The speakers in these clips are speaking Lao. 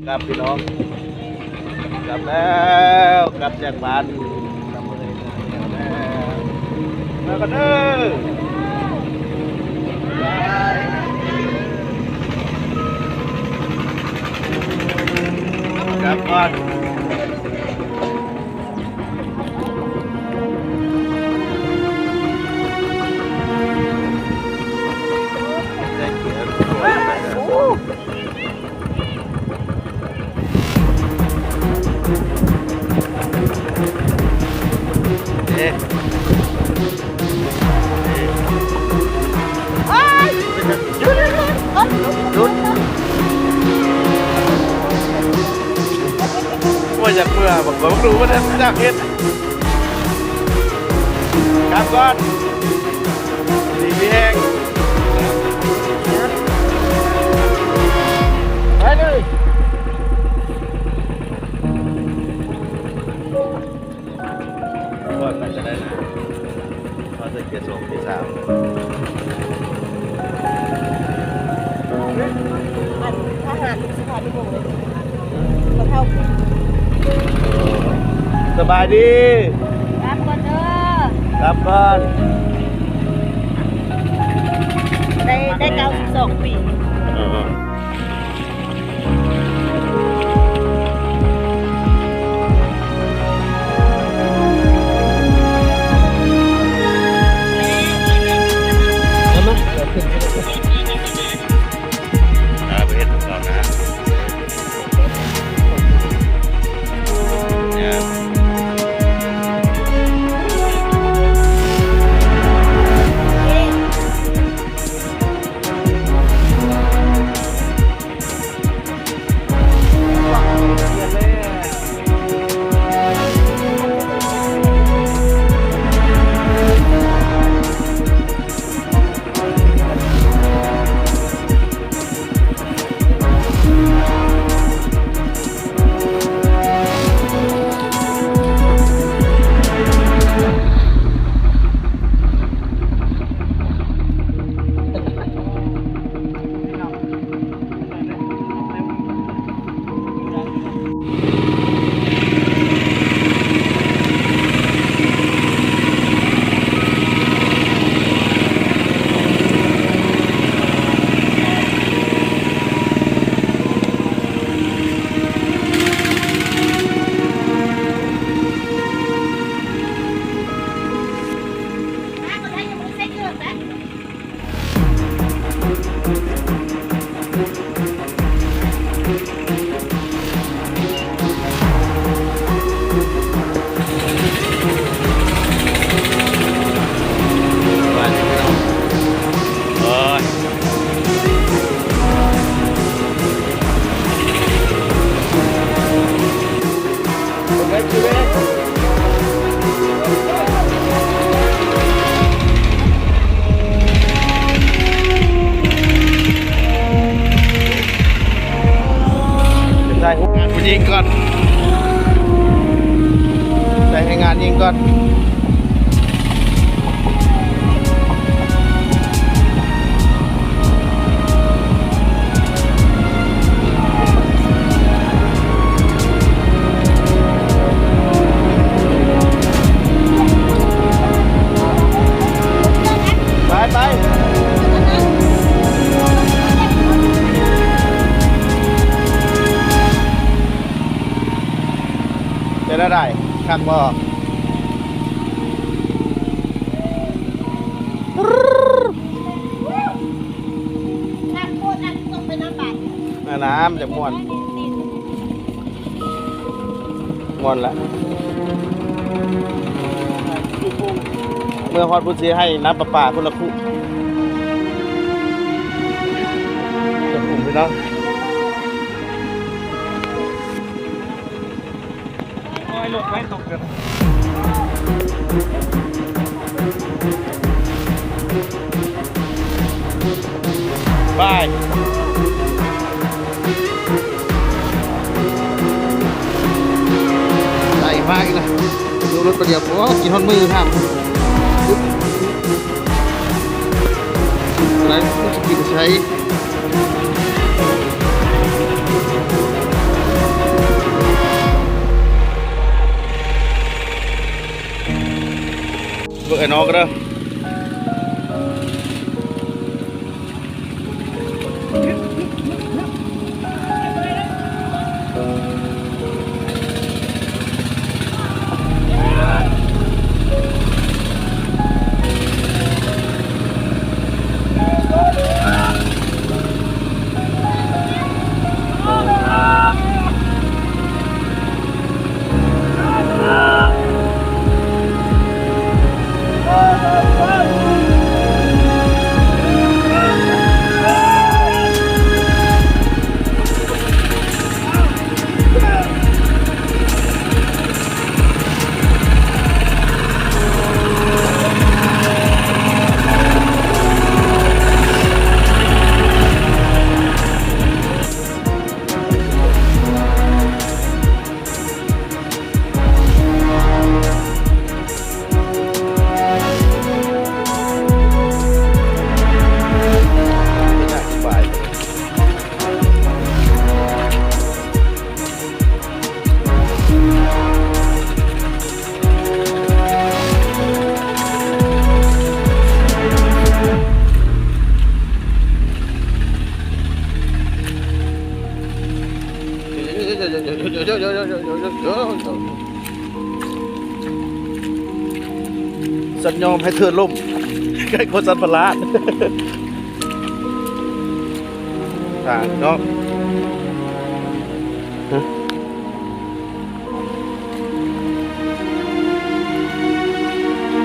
ກັບພີ່ນ້ອງ ກັບແລ້ວ ກັບຈາກບ້ານ ກັບເມືອງແລ້ວ ມາກັນເດີ ກັບກ່ອນ. ໂອ້ຍ ຢຸດ ຢຸດ ຢຸດ ຢຸດ ໂອ້ຍ ຢາກເມືອ ບັກ ບັກ ບໍ່ຮູ້ວ່າຈະເຮັດ ກັບກ່ອນ ດີມີແຮງ ໄປເລີຍ ວ່າກໍຈະໄດ້ນະ ເຮົາຈະເກຍສອງເກຍສາມ ສະບາຍດີ ກັບກ່ອນເດີ ກັບກ່ອນ ໄດ້ ໄດ້ເກົ້າສິບສອງປີ ເອີ. ໄດ້ງານຜູ້ຍິງກ່ອນ ໄດ້ໃຫ້ງານຍິງກ່ອນ. ໄປ ໄປ ເປັນແນວໃດ? ຄັກບໍ່? ນ້ຳ ນ້ຳ ນ້ຳ ຢາກມ່ວນ ມ່ວນລະ ເມືອຮອດພຸ້ນຊິໃຫ້ນ້ຳປະປາຄົນລະຄຸ ຈະກຸ້ມພີ່ນ້ອງ. ໂອ້ຍ ລົດໄຟຕົກເກີນ ໄປ ໄຫຼມາອີກລະ ຢູ່ລົດປະດຽວ ໂອ້ ກິນຮອດມື້ ຖາມ ໄລ ມັນຊິກິນໃສ? ໄປນອກເດີ. ສັນຍອມໃຫ້ເທີລົ້ມ ໃກ້ກວ່າສັນປະຫຼາດ ທາງເນາະ.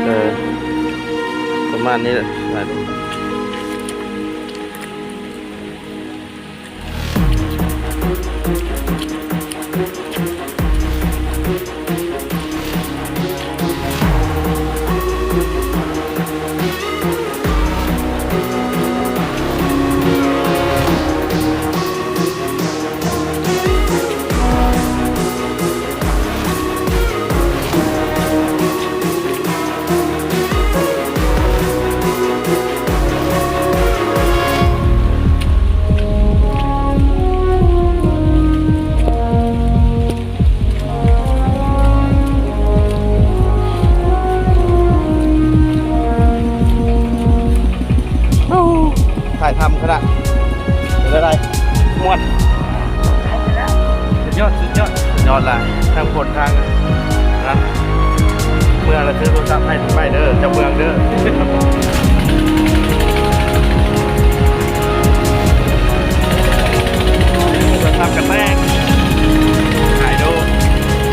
ເອີ ປະມານນີ້ແຫຼະ. ຖ່າຍທຳຂະໜາດ ເປັນຈັ່ງໃດ? ມ່ວນ ສຸດຍອດ ສຸດຍອດ ຍອດຫຼາຍ ທັງຄົນທັງນັ້ນ. ເມືອລະຖືໂທລະສັບໃຫ້ໄປເດີ ເຈົ້າເມືອງເດີ. ໂທລະສັບກະແຕກ ຫາຍໂດ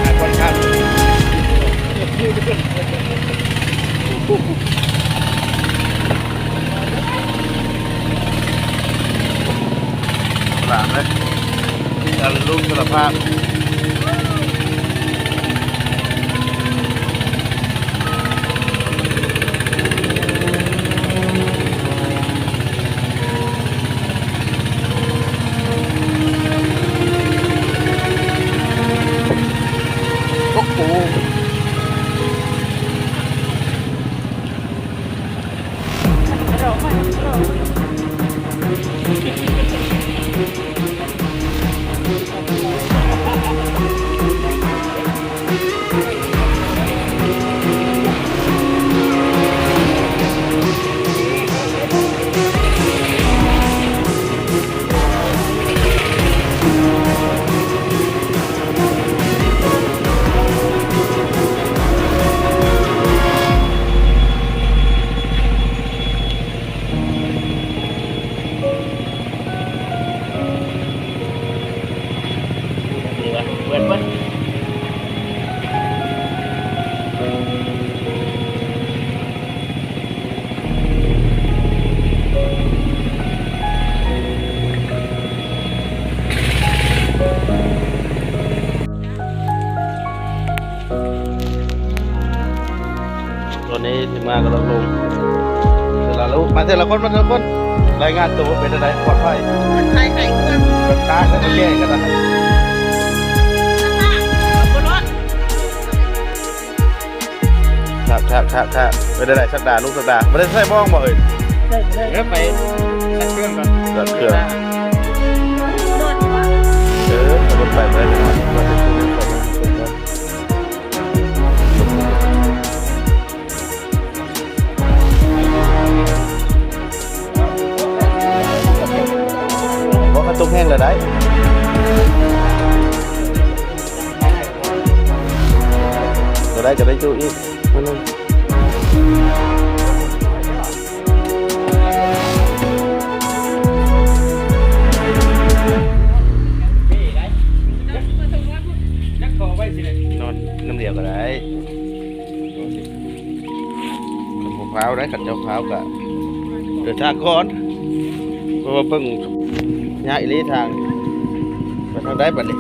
ຫາຍຄ່ອນຂ້າງ. ຫຼານເອີຍ ອັນລູກສາລະພາບ. ໂອ້ໂຫ ຕອນນີ້ທີມງານກຳລັງລົງ ເທື່ອລະລູກ ມາເທື່ອລະຄົນ ມາເທື່ອລະຄົນ. ລາຍງານໂຕ ເປັນຈັ່ງໃດ? ປອດໄພ? ປອດໄພ. ໄປເຄື່ອງ ໄປຕາກ ແລ້ວກໍແກ້ກັນນະ. ຄັບ ຄັບ ຄັບ ຄັບ. ເປັນຈັ່ງໃດສັກດາ ລຸງສັກດາ? ບໍ່ໄດ້ໃສ່ບ້ອງບໍ່ເອີຍ? ເອີ ໄປຕັດເຄື່ອງກ່ອນ ຕັດເຄື່ອງ. ເອີ ລົດໄຟບໍ່ໄດ້. ໄດ້ກໍໄດ້ຢູ່ອີກມື້ໜຶ່ງ. ນອນນຳດຽວກໍໄດ້. ບໍ່ພ້າວໄດ້ ຄັນເຈົ້າພ້າວກະເດີນທາງກ່ອນ ເພາະວ່າເບິ່ງຍາກອີ່ຫຼີທາງ ໄປທາງໃດບັດນີ້.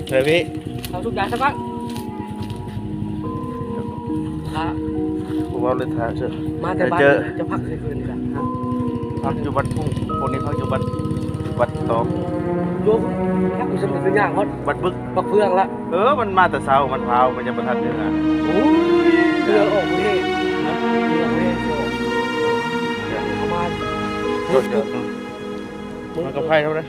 ເອີ ພີ່ ເອົາທຸກຢ່າງຊະກ່ອນ. ອ່າ ບໍ່ເວົ້າເລີຍ ຖ້າເຈີ ມາແຕ່ບ້ານ ໄດ້ເຈີ ຈະພັກໃສຄືນນີ້ລະ? ພັກຢູ່ວັດພຸ້ງ ພວກນີ້ພັກຢູ່ວັດ ວັດຕອງ ຢູ່ ພັກຢູ່ຊັ້ນກໍຄືຍ່າງຮອດວັດບຶກ ບັກເຟືອງລະ. ເອີ ມັນມາແຕ່ເຊົ້າ ມັນພາວ ມັນຍັງບໍ່ທັນເມືອ. ໂອ້ຍ ເຮືອອອກປະເທດ ເຮືອອອກປະເທດ ປະມານ ມັນກໍໄພເທົ່າໃດ.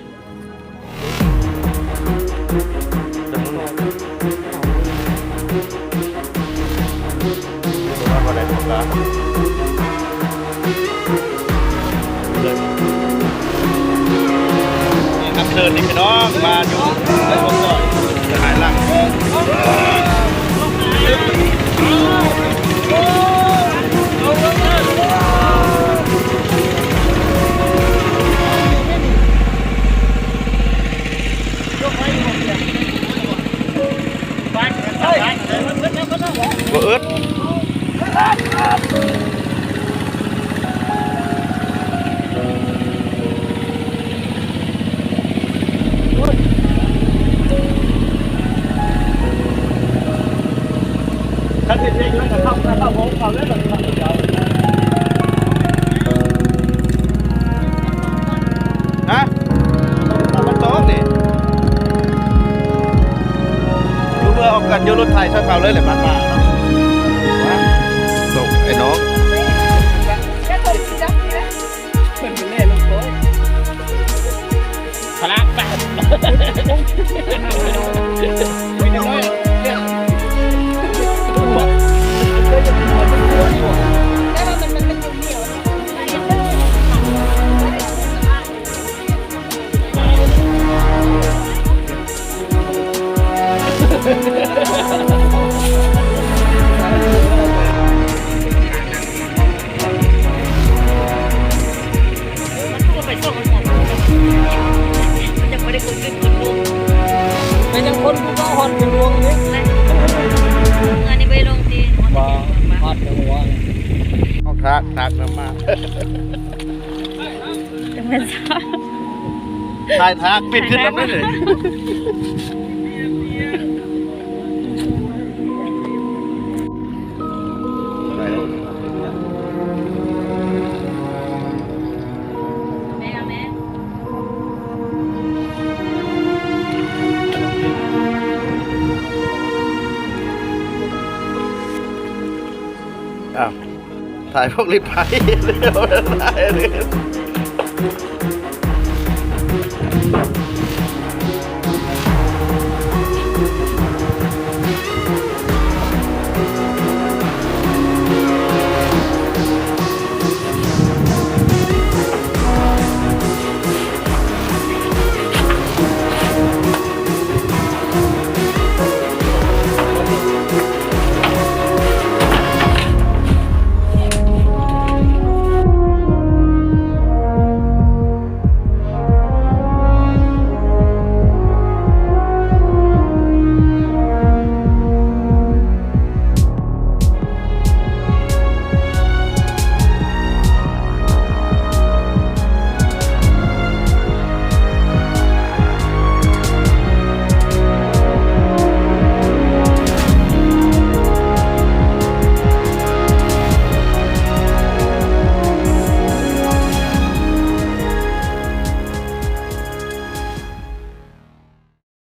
ເດີນນີ້ພີ່ນ້ອງ ມາຢູ່ໃນຫົວຊອຍ ຈະຫາຍຫຼັງ. ບໍ່ອຶດ ຄັນເຮັດວຽກຢູ່ນັ້ນກໍເຂົ້າ ເຂົ້າໂມງເຂົ້າເລີຍ ຮະ? ມັນຕົກນີ້ ຢູ່ເມືອອອກກັນຢູ່ລົດໄຖຊ່ອຍເຂົາເລີຍແຫຼະ ບ້ານປ່າເນາະ. ຕົກໄອ້ນ້ອງ ພະລະ ເປັນຫຍັງຄົນຄືເກົ່າ ຮອດຂຶ້ນຫຼວງນີ້ ອັນນີ້ບໍ່ໄດ້ລົງຕິ ບໍ່ ຮອດແຕ່ຫົວ ເອົາທາກ ທາກນຳມາ. ຈັກແມ່ນຊະ ຖ່າຍທາກ ປິດຂຶ້ນນຳເລີຍ. ອ້າວ ຖ່າຍພວກລິດໄຟ ຖ່າຍອັນອື່ນ.